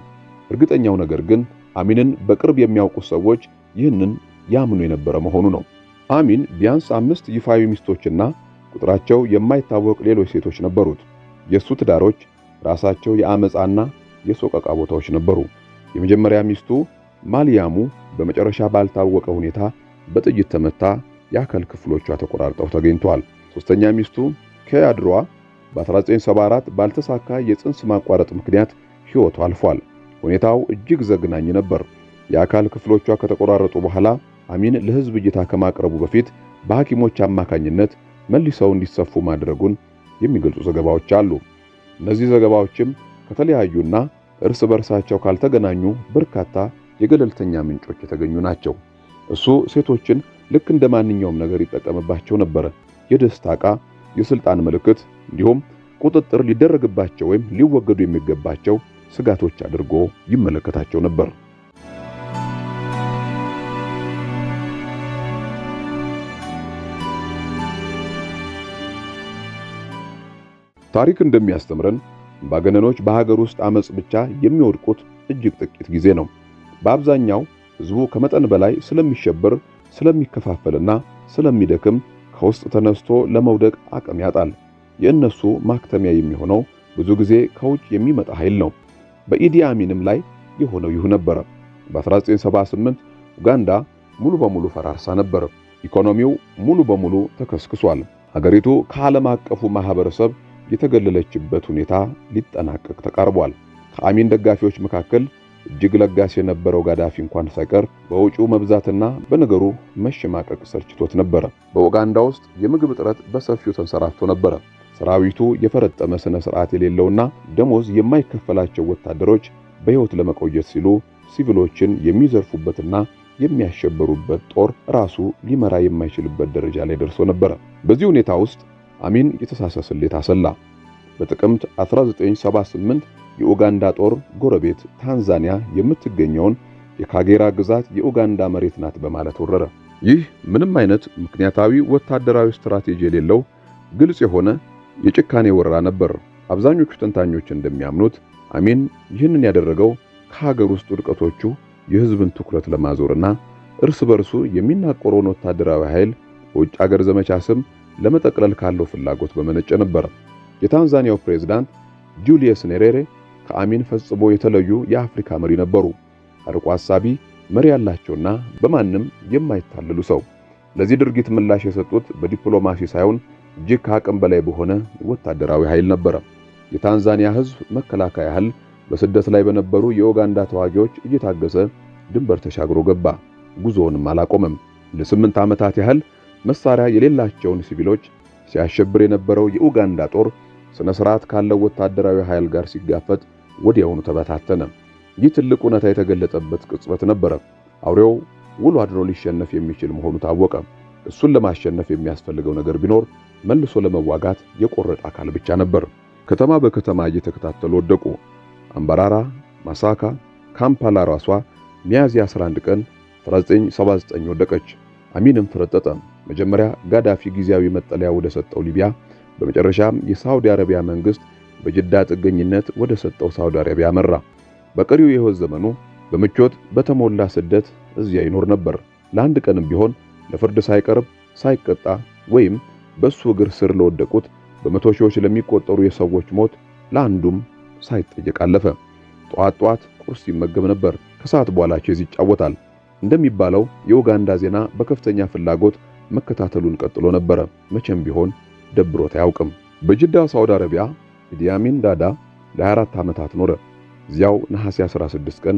እርግጠኛው ነገር ግን አሚንን በቅርብ የሚያውቁ ሰዎች ይህንን ያምኑ የነበረ መሆኑ ነው። አሚን ቢያንስ 5 ይፋዊ ሚስቶችና ቁጥራቸው የማይታወቅ ሌሎች ሴቶች ነበሩት። የሱ ትዳሮች ራሳቸው የአመፃና የሶቀቃ ቦታዎች ነበሩ። የመጀመሪያ ሚስቱ ማልያሙ በመጨረሻ ባልታወቀ ሁኔታ በጥይት ተመታ፣ የአካል ክፍሎቿ ተቆራርጠው ተገኝተዋል። ሶስተኛ ሚስቱ ከያድሯ በ1974 ባልተሳካ የጽንስ ማቋረጥ ምክንያት ሕይወቷ አልፏል። ሁኔታው እጅግ ዘግናኝ ነበር። የአካል ክፍሎቿ ከተቆራረጡ በኋላ አሚን ለሕዝብ እይታ ከማቅረቡ በፊት በሐኪሞች አማካኝነት መልሰው እንዲሰፉ ማድረጉን የሚገልጹ ዘገባዎች አሉ። እነዚህ ዘገባዎችም ከተለያዩና እርስ በርሳቸው ካልተገናኙ በርካታ የገለልተኛ ምንጮች የተገኙ ናቸው። እሱ ሴቶችን ልክ እንደማንኛውም ነገር ይጠቀምባቸው ነበር። የደስታ ዕቃ፣ የስልጣን ምልክት እንዲሁም ቁጥጥር ሊደረግባቸው ወይም ሊወገዱ የሚገባቸው ስጋቶች አድርጎ ይመለከታቸው ነበር። ታሪክ እንደሚያስተምረን አምባገነኖች በሀገር ውስጥ አመጽ ብቻ የሚወድቁት እጅግ ጥቂት ጊዜ ነው። በአብዛኛው ህዝቡ ከመጠን በላይ ስለሚሸበር፣ ስለሚከፋፈልና ስለሚደክም ከውስጥ ተነስቶ ለመውደቅ አቅም ያጣል። የእነሱ ማክተሚያ የሚሆነው ብዙ ጊዜ ከውጭ የሚመጣ ኃይል ነው። በኢዲ አሚንም ላይ የሆነው ይሁ ነበር። በ1978 ኡጋንዳ ሙሉ በሙሉ ፈራርሳ ነበር። ኢኮኖሚው ሙሉ በሙሉ ተከስክሷል። ሀገሪቱ ከዓለም አቀፉ ማህበረሰብ የተገለለችበት ሁኔታ ሊጠናቀቅ ተቃርቧል። ከአሚን ደጋፊዎች መካከል እጅግ ለጋስ የነበረው ጋዳፊ እንኳን ሳይቀር በውጪው መብዛትና በነገሩ መሸማቀቅ ሰልችቶት ነበር። በኡጋንዳ ውስጥ የምግብ እጥረት በሰፊው ተንሰራፍቶ ነበር። ሰራዊቱ የፈረጠመ ስነ ስርዓት የሌለውና ደሞዝ የማይከፈላቸው ወታደሮች በሕይወት ለመቆየት ሲሉ ሲቪሎችን የሚዘርፉበትና የሚያሸበሩበት ጦር ራሱ ሊመራ የማይችልበት ደረጃ ላይ ደርሶ ነበር። በዚህ ሁኔታ ውስጥ አሚን የተሳሳተ ስሌት አሰላ። በጥቅምት 1978 የኡጋንዳ ጦር ጎረቤት ታንዛኒያ የምትገኘውን የካጌራ ግዛት የኡጋንዳ መሬት ናት በማለት ወረረ። ይህ ምንም አይነት ምክንያታዊ ወታደራዊ ስትራቴጂ የሌለው ግልጽ የሆነ የጭካኔ ወረራ ነበር። አብዛኞቹ ተንታኞች እንደሚያምኑት አሚን ይህንን ያደረገው ከሀገር ውስጥ ውድቀቶቹ የህዝብን ትኩረት ለማዞርና እርስ በርሱ የሚናቆረውን ወታደራዊ ኃይል በውጭ ሀገር ዘመቻ ስም ለመጠቅለል ካለው ፍላጎት በመነጨ ነበር። የታንዛኒያው ፕሬዝዳንት ጁሊየስ ኔሬሬ ከአሚን ፈጽሞ የተለዩ የአፍሪካ መሪ ነበሩ። አርቆ አሳቢ መሪ ያላቸውና በማንም የማይታለሉ ሰው። ለዚህ ድርጊት ምላሽ የሰጡት በዲፕሎማሲ ሳይሆን እጅግ ከአቅም በላይ በሆነ ወታደራዊ ኃይል ነበረ። የታንዛኒያ ህዝብ መከላከያ ያህል በስደት ላይ በነበሩ የኡጋንዳ ተዋጊዎች እየታገሰ ድንበር ተሻግሮ ገባ። ጉዞውንም አላቆመም። ለ8 ዓመታት ያህል መሳሪያ የሌላቸውን ሲቪሎች ሲያሸብር የነበረው የኡጋንዳ ጦር ስነ ስርዓት ካለው ወታደራዊ ኃይል ጋር ሲጋፈጥ ወዲያውኑ ተበታተነ። ይህ ትልቅ እውነታ የተገለጠበት ቅጽበት ነበረ። አውሬው ውሎ አድሮ ሊሸነፍ የሚችል መሆኑ ታወቀ። እሱን ለማሸነፍ የሚያስፈልገው ነገር ቢኖር መልሶ ለመዋጋት የቆረጠ አካል ብቻ ነበር። ከተማ በከተማ እየተከታተሉ ወደቁ። አምባራራ፣ ማሳካ፣ ካምፓላ ራሷ ሚያዝያ 11 ቀን 1979 ወደቀች። አሚንም ፈረጠጠ። መጀመሪያ ጋዳፊ ጊዜያዊ መጠለያ ወደ ሰጠው ሊቢያ፣ በመጨረሻም የሳውዲ አረቢያ መንግስት በጅዳ ጥገኝነት ወደ ሰጠው ሳውዲ አረቢያ መራ። በቀሪው የህይወት ዘመኑ በምቾት በተሞላ ስደት እዚያ ይኖር ነበር። ለአንድ ቀንም ቢሆን ለፍርድ ሳይቀርብ ሳይቀጣ ወይም በሱ እግር ስር ለወደቁት በመቶ ሺዎች ለሚቆጠሩ የሰዎች ሞት ለአንዱም ሳይጠየቅ አለፈ። ጧት ጧት ቁርስ ይመገብ ነበር። ከሰዓት በኋላ ቼዝ ይጫወታል። እንደሚባለው የኡጋንዳ ዜና በከፍተኛ ፍላጎት መከታተሉን ቀጥሎ ነበረ። መቼም ቢሆን ደብሮት አያውቅም። በጅዳ ሳውዲ አረቢያ ኢዲ አሚን ዳዳ ለ24 ዓመታት ኖረ። እዚያው ነሐሴ 16 ቀን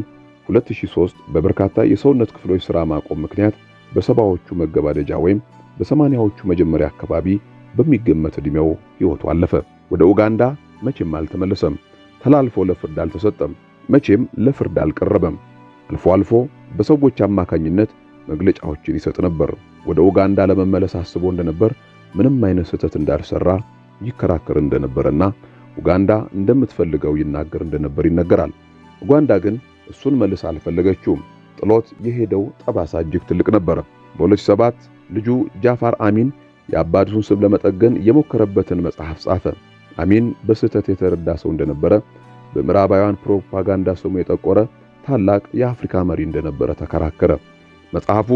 2003 በበርካታ የሰውነት ክፍሎች ሥራ ማቆም ምክንያት በሰባዎቹ መገባደጃ ወይም በሰማንያዎቹ መጀመሪያ አካባቢ በሚገመት ዕድሜው ሕይወቱ አለፈ። ወደ ኡጋንዳ መቼም አልተመለሰም። ተላልፎ ለፍርድ አልተሰጠም። መቼም ለፍርድ አልቀረበም። አልፎ አልፎ በሰዎች አማካኝነት መግለጫዎችን ይሰጥ ነበር። ወደ ኡጋንዳ ለመመለስ አስቦ እንደነበር፣ ምንም አይነት ስህተት እንዳልሰራ ይከራከር እንደነበርና ኡጋንዳ እንደምትፈልገው ይናገር እንደነበር ይነገራል። ኡጋንዳ ግን እሱን መልስ አልፈለገችውም። ጥሎት የሄደው ጠባሳ እጅግ ትልቅ ነበር። በ2007 ልጁ ጃፋር አሚን የአባቱን ስም ለመጠገን የሞከረበትን መጽሐፍ ጻፈ። አሚን በስህተት የተረዳ ሰው እንደነበረ፣ በምዕራባውያን ፕሮፓጋንዳ ስሙ የጠቆረ ታላቅ የአፍሪካ መሪ እንደነበረ ተከራከረ። መጽሐፉ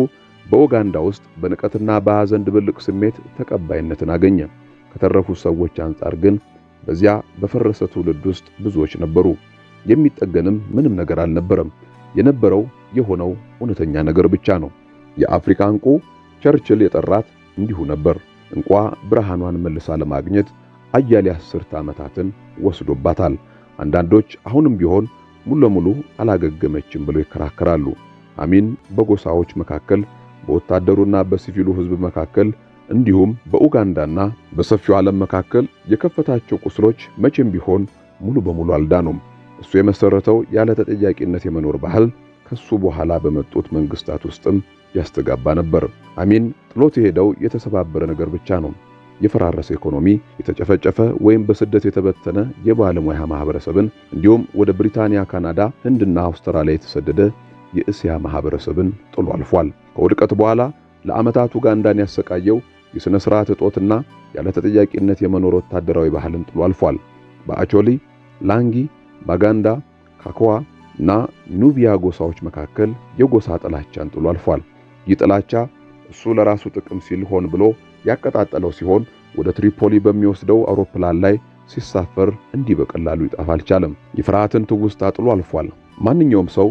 በኡጋንዳ ውስጥ በንቀትና በሐዘን ድብልቅ ስሜት ተቀባይነትን አገኘ። ከተረፉ ሰዎች አንጻር ግን በዚያ በፈረሰ ትውልድ ውስጥ ብዙዎች ነበሩ። የሚጠገንም ምንም ነገር አልነበረም። የነበረው የሆነው እውነተኛ ነገር ብቻ ነው። የአፍሪካ እንቁ ቸርችል የጠራት እንዲሁ ነበር። እንቋ ብርሃኗን መልሳ ለማግኘት አያሌ አስርተ ዓመታትን ወስዶባታል። አንዳንዶች አሁንም ቢሆን ሙሉ ለሙሉ አላገገመችም ብለው ይከራከራሉ። አሚን በጎሳዎች መካከል፣ በወታደሩና በሲቪሉ ሕዝብ መካከል እንዲሁም በኡጋንዳና በሰፊው ዓለም መካከል የከፈታቸው ቁስሎች መቼም ቢሆን ሙሉ በሙሉ አልዳኑም። እሱ የመሰረተው ያለ ተጠያቂነት የመኖር ባህል ከሱ በኋላ በመጡት መንግስታት ውስጥም ያስተጋባ ነበር። አሚን ጥሎት የሄደው የተሰባበረ ነገር ብቻ ነው። የፈራረሰ ኢኮኖሚ፣ የተጨፈጨፈ ወይም በስደት የተበተነ የባለሙያ ማህበረሰብን እንዲሁም ወደ ብሪታንያ፣ ካናዳ፣ ህንድና አውስትራሊያ የተሰደደ የእስያ ማህበረሰብን ጥሎ አልፏል። ከውድቀት በኋላ ለዓመታት ኡጋንዳን ያሰቃየው የሥነ ሥርዓት እጦትና ያለ ተጠያቂነት የመኖር ወታደራዊ ባህልን ጥሎ አልፏል። በአቾሊ፣ ላንጊ፣ ባጋንዳ፣ ካኮዋ እና ኑቢያ ጎሳዎች መካከል የጎሳ ጥላቻን ጥሎ አልፏል። ይህ ጥላቻ እሱ ለራሱ ጥቅም ሲል ሆን ብሎ ያቀጣጠለው ሲሆን ወደ ትሪፖሊ በሚወስደው አውሮፕላን ላይ ሲሳፈር እንዲህ በቀላሉ ይጠፋ አልቻለም። የፍርሃትን ትውስታ ጥሎ አልፏል። ማንኛውም ሰው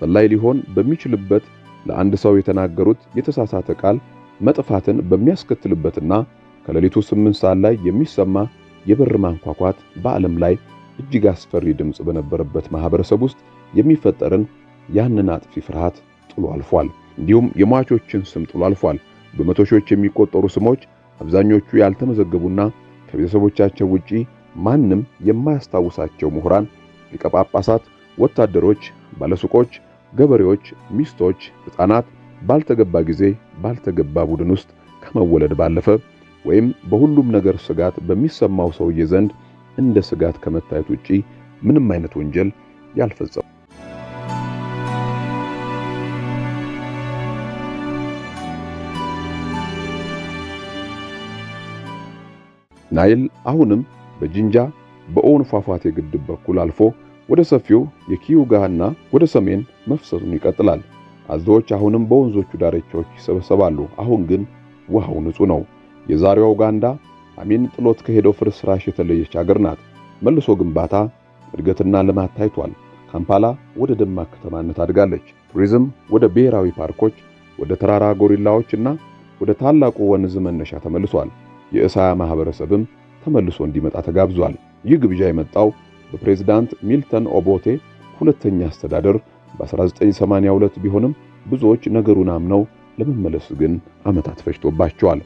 ሰላይ ሊሆን በሚችልበት፣ ለአንድ ሰው የተናገሩት የተሳሳተ ቃል መጥፋትን በሚያስከትልበትና ከሌሊቱ 8 ሰዓት ላይ የሚሰማ የበር ማንኳኳት በዓለም ላይ እጅግ አስፈሪ ድምፅ በነበረበት ማህበረሰብ ውስጥ የሚፈጠርን ያንን አጥፊ ፍርሃት ጥሎ አልፏል። እንዲሁም የሟቾችን ስም ጥሎ አልፏል። በመቶ ሺዎች የሚቆጠሩ ስሞች፣ አብዛኞቹ ያልተመዘገቡና ከቤተሰቦቻቸው ውጪ ማንም የማያስታውሳቸው ምሁራን፣ ሊቀ ጳጳሳት፣ ወታደሮች፣ ባለሱቆች፣ ገበሬዎች፣ ሚስቶች፣ ሕፃናት ባልተገባ ጊዜ ባልተገባ ቡድን ውስጥ ከመወለድ ባለፈ ወይም በሁሉም ነገር ስጋት በሚሰማው ሰውዬ ዘንድ እንደ ስጋት ከመታየት ውጪ ምንም አይነት ወንጀል ያልፈጸሙ። ናይል አሁንም በጂንጃ፣ በኦን ፏፏቴ ግድብ በኩል አልፎ ወደ ሰፊው የኪዩጋና ወደ ሰሜን መፍሰሱን ይቀጥላል። አዞዎች አሁንም በወንዞቹ ዳርቻዎች ይሰበሰባሉ። አሁን ግን ውሃው ንጹህ ነው። የዛሬዋ ኡጋንዳ አሚን ጥሎት ከሄደው ፍርስራሽ የተለየች አገር ናት። መልሶ ግንባታ፣ እድገትና ልማት ታይቷል። ካምፓላ ወደ ደማቅ ከተማነት አድጋለች። ቱሪዝም ወደ ብሔራዊ ፓርኮች፣ ወደ ተራራ ጎሪላዎች እና ወደ ታላቁ ወንዝ መነሻ ተመልሷል። የእሳያ ማህበረሰብም ተመልሶ እንዲመጣ ተጋብዟል። ይህ ግብዣ የመጣው በፕሬዝዳንት ሚልተን ኦቦቴ ሁለተኛ አስተዳደር በ1982 ቢሆንም ብዙዎች ነገሩን አምነው ለመመለስ ግን ዓመታት ፈጅቶባቸዋል።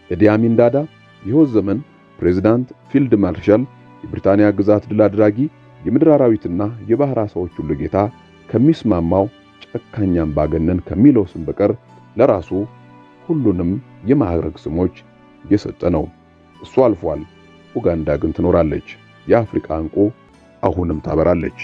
ኢዲ አሚን ዳዳ የሕይወት ዘመን ፕሬዝዳንት፣ ፊልድ ማርሻል፣ የብሪታንያ ግዛት ድል አድራጊ፣ የምድር አራዊትና የባህር ዓሣዎች ሁሉ ጌታ ከሚስማማው ጨካኝ አምባገነን ከሚለው ስም በቀር ለራሱ ሁሉንም የማዕረግ ስሞች የሰጠ ነው። እሱ አልፏል። ኡጋንዳ ግን ትኖራለች። የአፍሪካ ዕንቁ አሁንም ታበራለች።